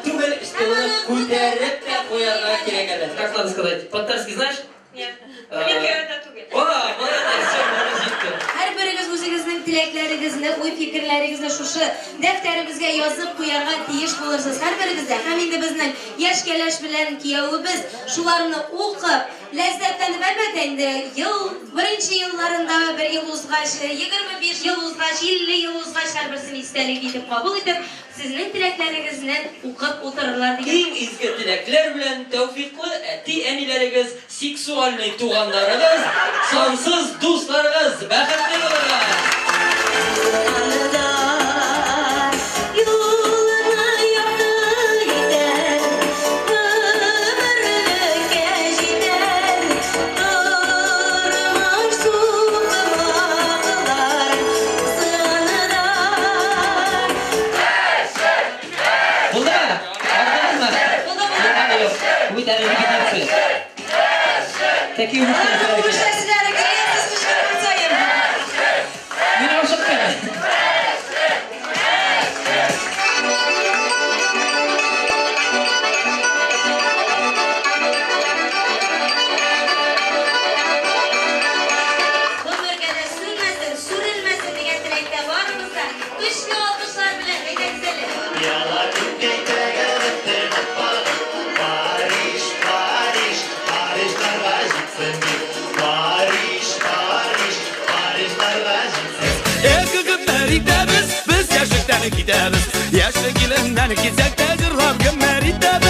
түгел, стелны күтәреп тә куярга кирәк әле. Как надо сказать? По-татарски знаешь? Нет. Мин түгел. О, молодец, все, молодец, җитте. Һәрберегез үзегезнең теләкләрегезне, уй-фикерләрегезне шушы дәфтәребезгә язып куярга тиеш булырсыз. Һәрберегез дә. Һәм инде безнең яшь кәләш белән кияүебез шуларны укып, ләззәтләнеп, әлбәттә инде, ел, беренче елларында бер ел узгач, 25 ел узгач, 50 ел узгач һәрберсен истәлек итеп кабул итеп, сезнең теләкләрегезне укып утырырлар дигән. Иң изге теләкләр белән тәүфиклы әти-әниләрегез, сексуальный туганнарыгыз, сансыз дусларыгыз, бәхетле булыгыз! Юлыңа якты итәр, гомерлеккә җитәр, тормыш сукмаклар узганда. Булдымы? Ардыгызмы? Булды, булды. Әле юк. Бу бит әле репетиция. Такие Аның эшләсеннәр, киләсез кычкырган саен. Мин ашыкмыйм. Гомергә дә сүнмәсен, сүрелмәсен дигән теләктә барыбыз да көчле алкышлар белән әйдәгез әле. Пыяла күккә Париж, Париж, Парижларга җитсен дип. Париж, Париж, Парижларга җитсен. Эх, гомер итәбез, без яшьлектән китәбез. Яшьлек иленнән китсәк тә җырлап гомер итәбез.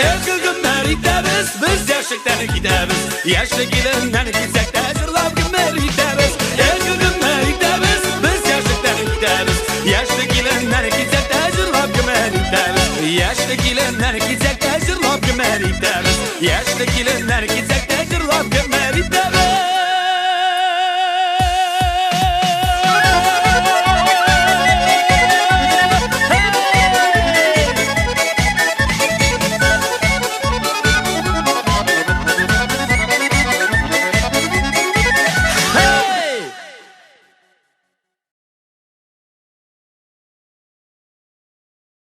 Эх, гомер итәбез, без яшьлектән китәбез. Яшьлек иленнән китсәк тә җырлап гомер итәбез. Эх, гомер итәбез, без яшьлектән китәбез. Яшьлек иленнән китсәк тә җырлап гомер итәбез. Яшьлек иленнән китсәк тә җырлап гомер итәбез. Яшьлек иленнән